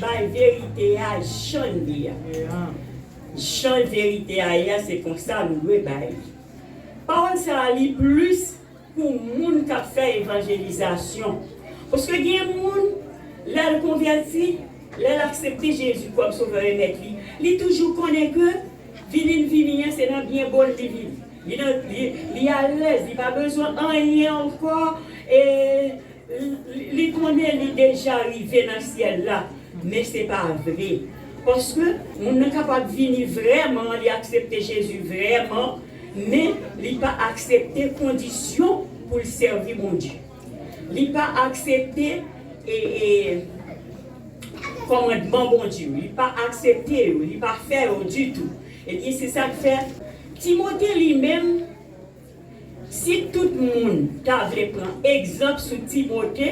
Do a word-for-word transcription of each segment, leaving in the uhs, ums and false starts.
Bay verite a jan l ye a. Jan verite a ye a, se konsa nou dwe bay li. Pawòl sa a li plis pou moun k ap fè evanjelizasyon. Paske gen moun, lè l konvèti, lè l aksepte Jezi kòm Sovè e Mèt li, li toujou konnen ke vini l vini an, se nan byen bon li vini. Li nan, li, li alèz, li pa bezwen anyen ankò, e li, li konnen li deja rive nan syèl la. Men se pa vre. Paske moun nan kapab vini vrèman, li aksepte Jezi vrèman, men li pa aksepte kondisyon pou l sèvi Bondye. Li pa aksepte, e, e, kòmandman Bondye yo. Li pa aksepte yo, li pa fè yo ditou. Ebyen, se sa k fè Timote li menm, si tout moun ta vle pran egzanp sou Timote,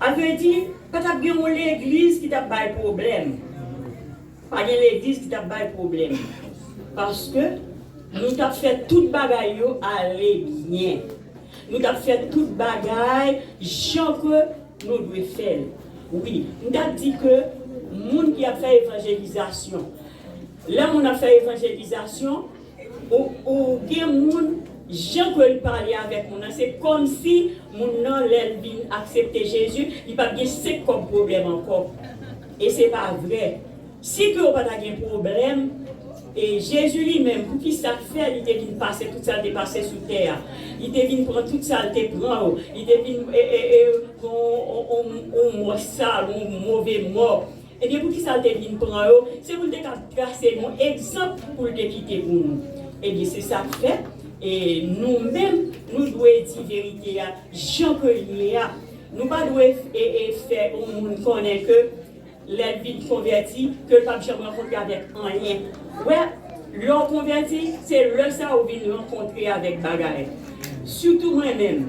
a vle di, pa t ap gen yon legliz ki t ap bay pwoblèm. Pa gen legliz ki t ap bay pwoblèm. Paske nou t ap fè tout bagay yo ale byen. Nou t ap fè tout bagay jan ke nou dwe fè l. Wi, m t ap di ke moun ki ap fè evanjelizasyon, lè moun ap fè evanjelizasyon, ou, ou gen moun, jan ke l pale avèk moun nan, se kòmsi moun nan, lè l vin aksepte Jezi, li p ap gen senk kòb pwoblèm ankò. E se pa vre. Si ke w pa ta gen pwoblèm, e Jezi li menm, poukisa k fè li te vin pase tout sa l te pase sou tè a? Li te vin pran tout sa l te pran yo. Li te vin, e, e, e, pran yon, yon, yon, yon mò sal, yon move mò. Ebyen, poukisa l te vin pran yo? Se pou l te ka trase yon egzanp pou l te kite pou nou. Ebyen, se sa k fè, e nou menm, nou dwe di verite a jan ke l ye a. Nou pa dwe, e, e, fè yon moun konnen ke lè l vin konvèti, ke l p ap janm rankontre avèk anyen. Wè, lè w konvèti, se lè sa ou vin rankontre avèk bagay. Sitou mwen menm,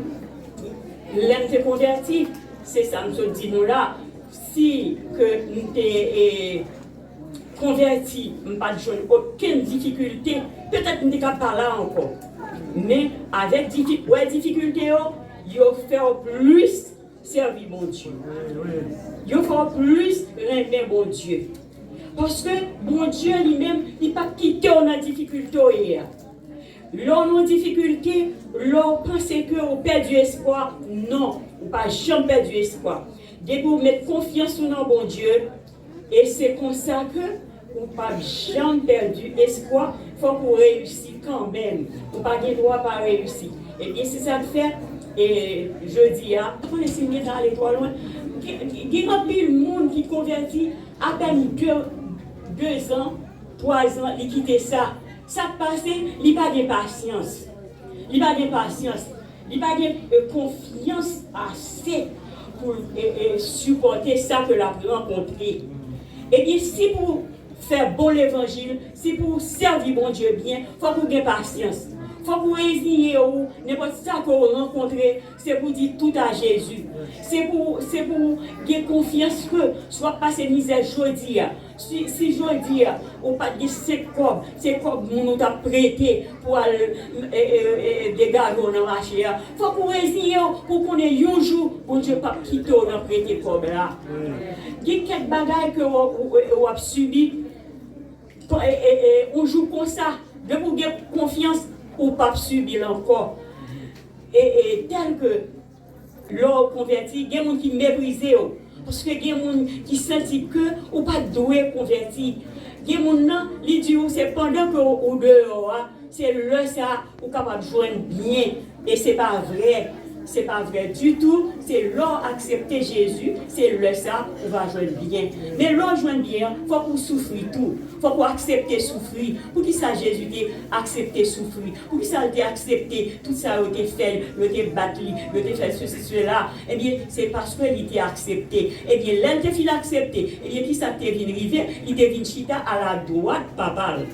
lè m te konvèti, se sa m sot di nou la, si ke m te, e, konvèti, m pa t jwenn okenn difikilte, petèt m te ka pa la ankò. Men, avèk difi-, wè difikilte yo, yo fè w plis sèvi Bondye. Yo fè w plis renmen Bondye. Paske Bondye li menm, li p ap kite w nan difikilte w ye a. Lè w nan difikilte, lè w panse ke w pèdi espwa, non, ou pa janm pèdi espwa. Depi w met konfyans ou nan Bondye, e se konsa ke ou p ap janm pèdi espwa, fòk ou reyisi kanmenm. Ou pa gen dwa pa reyisi. Ebyen, se sa k fè, e, jodi a, m pa konnen si m gentan ale twò lwen. Gen, gen anpil moun ki konvèti apèn de, de zan, twa zan, li kite sa. Sa k pase, li pa gen pasyans. Li pa gen pasyans. Li pa gen, e, konfyans ase pou l, e, e, sipòte sa ke l ap rankontre. Ebyen, si pou fè bon levanjil, si pou w sèvi Bondye byen, fòk ou gen pasyans. Fòk ou reziye w, nenpòt sa ke w rankontre, se pou di tout a Jezi. Se pou, se pou w gen konfyans ke si w ap pase mizè jodi a, si, si jodi a, ou pa t gen senk kòb, se kòb moun ou t ap prete pou al, e, e, e, degaje w nan mache a. Fòk ou reziye w pou w konnen yon jou, Bondye p ap kite w nan prete kòb la. Gen kèk bagay ke w, w, w ap sibi, e, e, e, yon jou konsa, depi w gen konfyans, ou p ap sibi l ankò. E, e, tèl ke lè w konvèti, gen moun ki meprize w. Paske gen moun ki santi ke ou pa t dwe konvèti. Gen moun nan, li di w se pandan ke w, ou deyò a, se lè sa a ou kapab jwenn byen. E se pa vre. Se pa vre ditou. Se lè w aksepte Jezi, se lè sa a ou va jwenn byen. Men lè w jwenn byen an, fòk ou soufri tou. Fòk ou aksepte soufri. Poukisa Jezi te aksepte soufri? Poukisa l te aksepte tout sa yo te fè l, yo te bat li, yo te fè sesi, sela? Ebyen, se paske li te aksepte. Ebyen, lè l te fin aksepte, ebyen, kisa k te vin rive? Li te vin chita aladwat Papa l.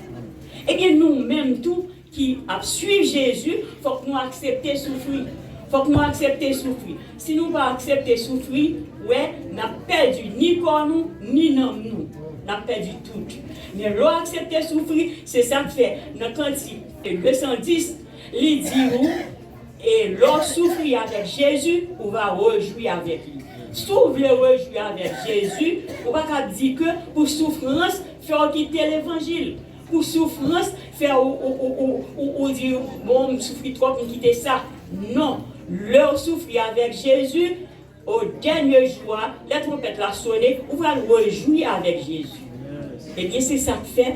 Ebyen, nou menm tou ki ap swiv Jezi, fòk nou aksepte soufri. Fòk nou aksepte soufri. Si nou pa aksepte soufri, wè, n ap pèdi ni kò nou, ni nanm nou. N ap pèdi tout. Men lè w aksepte soufri, se sa k fè nan Kantik de san dis, li di ou, e lè w soufri avèk Jezi, ou va rejwi avèk li. Si w vle rejwi avèk Jezi, ou pa ka di ke pou soufrans fè w kite levanjil. Pou soufrans fè w, ou, ou, ou, ou, ou di, bon, m soufri twòp, m kite sa. Non. Lè w soufri avèk Jezi, o dènye jou a, lè twonpèt la sone, ou pral rejwi avèk Jezi. Ebyen, se sa k fè,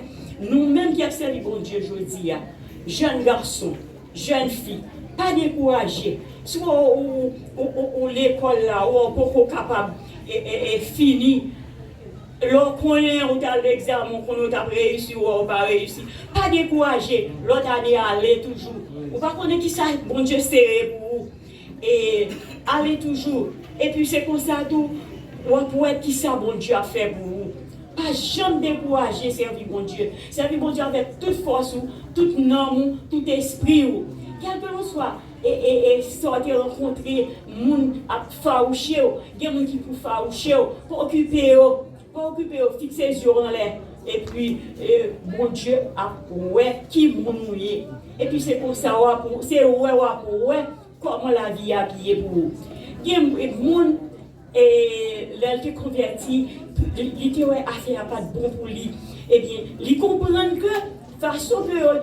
nou menm ki ap sèvi Bondye jodi a, jèn gason, jèn fi, pa dekouraje. Si w, ou, ou, ou, ou lekòl la, ou poko kapab e, e, e fini, lè w konnen ou t al egzamen, ou konnen ou t ap reyisi, ou wè ou pa reyisi, pa dekouraje. Lòt ane, ale toujou. Ou pa konnen kisa Bondye sere pou ou. E ale toujou. Epi se konsa tou, w ap wè kisa Bondye ap fè pou ou. Pa janm dekouraje sèvi Bondye. Sèvi Bondye avèk tout fòs ou, tout nanm ou, tout espri ou. Kèlkeswa e, e, e sa w te rankontre, moun ap fawouche w, gen moun ki pou fawouche w, pa okipe yo, pa okipe yo, fikse zye w anlè. Epi, e, Bondye ap wè ki moun ou ye. Epi se konsa w ap, se wè w ap wè kòman lavi a ap ye pou ou. Gen moun, e, lè l te konvèti, li, li te wè afè a pa t bon pou li. Ebyen, li konprann ke fason ke yo,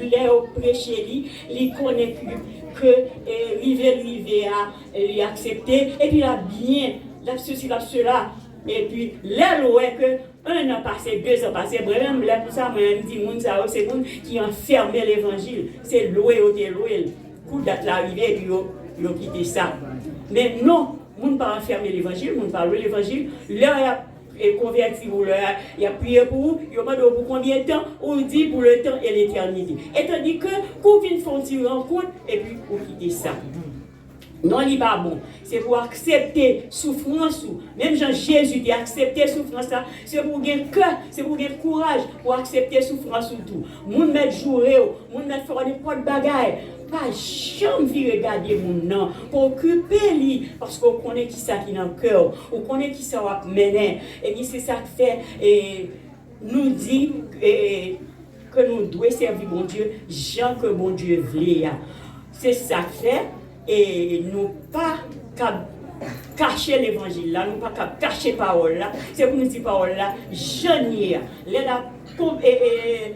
lè yo preche li, li konnen ke, ke, e, rive l rive a, li aksepte, epi l ap byen, l ap sesi, l ap sela. Epi, lè l wè ke en an pase, de zan pase, mwen menm, lè konsa, mwen menm, m di moun sa yo, se moun ki anfèmen levanjil. Se lwe yo te lwe l. Kou dat la rive, epi yo, yo kite sa. Men non, moun pa anfèmen levanjil, moun pa lwe levanjil. Lè y ap, e, konvèti ou, lè y ap priye pou ou, yo mande w pou konbyen tan, ou di pou le temps et l'éternité. Etandike, kou w vin fè yon ti rankont, epi ou kite sa. Non, li pa bon. Se pou w aksepte soufrans ou. Menm jan Jezi te aksepte soufrans la, se pou w gen kè, se pou w gen kouraj pou w aksepte soufrans ou tou. Moun mèt joure w, moun mèt fè w nenpòt bagay. Pa janm vire gade moun nan. Pa okipe li, paske w konnen kisa ki nan kè w. Ou konnen kisa w ap mennen. Ebyen, se sa k fè, e, nou di, e, ke nou dwe sèvi Bondye jan ke Bondye vle a. Se sa k fè, e, nou pa ka kache levanjil la, nou pa ka kache pawòl la. Se pou nou di pawòl la jan l ye a. Lè l ap kon-, e, e,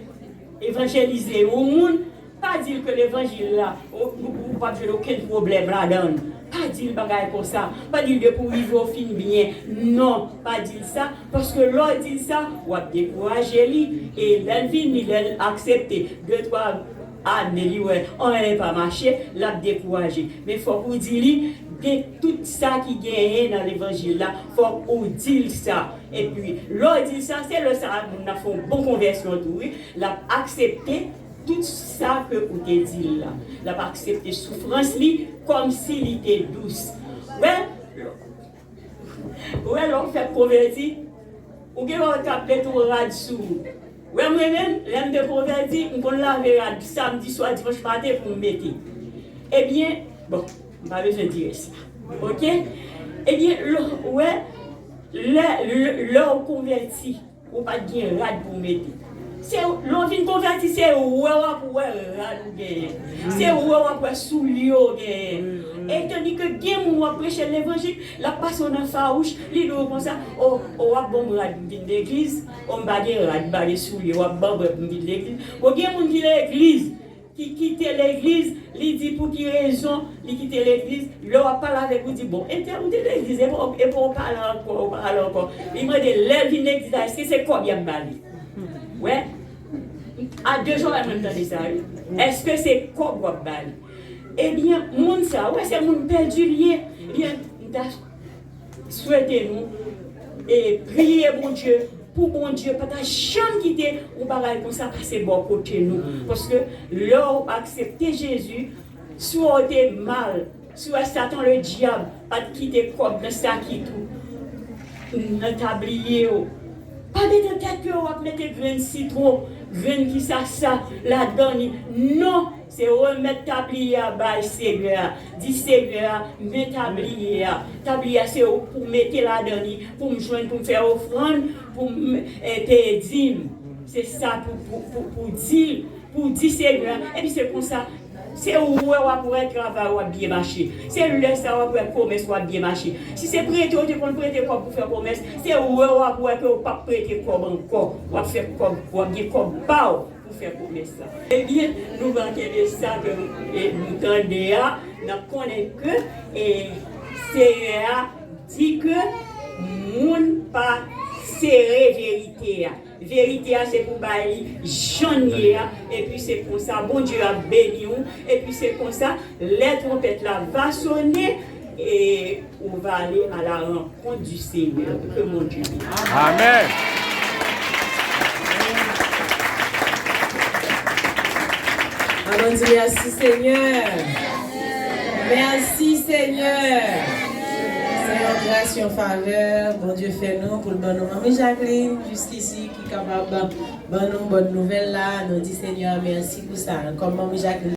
evanjelize yon moun, pa di l ke levanjil la, ou, ou, ou p ap jwenn okenn pwoblèm ladan l. Pa di l bagay konsa. Pa di l depi w rive w fin byen. Non, pa di l sa. Paske lè w di l sa, w ap dekouraje li. E lè l vini, lè l aksepte, de twa ane, li wè anyen pa mache, l ap dekouraje. Men fòk ou di li de tout sa ki genyen nan levanjil la, fòk ou di l sa. Epi, lè w di l sa, se lè sa a moun nan fè yon bon konvèsyon tou, wi. L ap aksepte tout sa ke ou te di l la. L ap aksepte soufrans li kòmsi li te dous. Wè, wè, lè w fèk konvèti, ou gen lè w t ap mete yon rad sou ou. Wè, mwen menm, lè m te konvèti, m konn lave rad samdi swa, dimanch maten pou m mete. Ebyen, bon, m pa bezwen di rès la. Oke? Ebyen, lè, wè, lè, lè, lè w konvèti, ou pa t gen rad pou w mete. Se, lè w vin konvèti, se wè w ap wè rad ou genyen. Se wè w ap wè soulye w genyen. Etandike gen moun w ap preche levanjil, l ap pase w nan fawouch, li di w konsa, o, o, w ap ban m rad m vin legliz, o, m pa gen rad, m pa gen soulye, w ap ban m rad m vin legliz. Bon, gen moun ki legliz, ki kite legliz, li di pou ki rezon li kite legliz. Lè w ap pale avèk ou, di, bon, entèl ou te legliz, epi w, epi w pale ankò, w pale ankò. Li mande, lè l vin legliz la, èske se kòb y ap ba li? Wè, a de jou mwen tande sa, wi. Èske se kòb w ap ba li? Ebyen, moun sa, wè, se moun pèdi l ye. Ebyen, m ta swete nou, e, priye Bondye, pou Bondye pa ta janm kite yon bagay konsa pase bò kote nou. Paske lè w aksepte Jezi, si w te mal, si w wè Satan ledyab pa t kite kòb nan sakit ou, nan tabliye w, pa met nan tèt ke w ap mete grenn sitwon, grenn kisasa ladan li. Non! Se remèt tabliye a bay Senyè a. Di Senyè a, men tabliye a. Tabliye a se ou pou mete ladan li, pou m jwenn, pou m fè ofrann, pou m, e, peye dim. Se sa pou, pou, pou, pou di, pou di Senyè a. Epi se konsa, Se wè w ap wè travay w ap byen mache. Se lè sa w ap wè komès w ap byen mache. Si se prete w te konn prete kòb pou fè komès, se wè w ap wè ke w p ap prete kòb ankò. W ap fè kòb, w ap gen kòb pa w pou fè komès la. Ebyen, nou va kenbe sa ke, e, nou tande a, n ap konnen ke, e, Seyè a di ke moun pa sere verite a. Verite a se pou bay li jan l ye a, epi se konsa Bondye ap beni w, epi se konsa lè twonpèt la va sone, e ou va ale à la rencontre du Seigneur. Que mon Dieu bénisse. Amen. Ann di mèsi Senyè. Mèsi Senyè. Se yon gras, yon favè Bondye fè nou pou l ban nou Manmi Jacqueline jiskisi ki kapab ban nou bòn nouvèl la. Nou di Senyè a mèsi pou sa. Kòm Manmi Jacqueline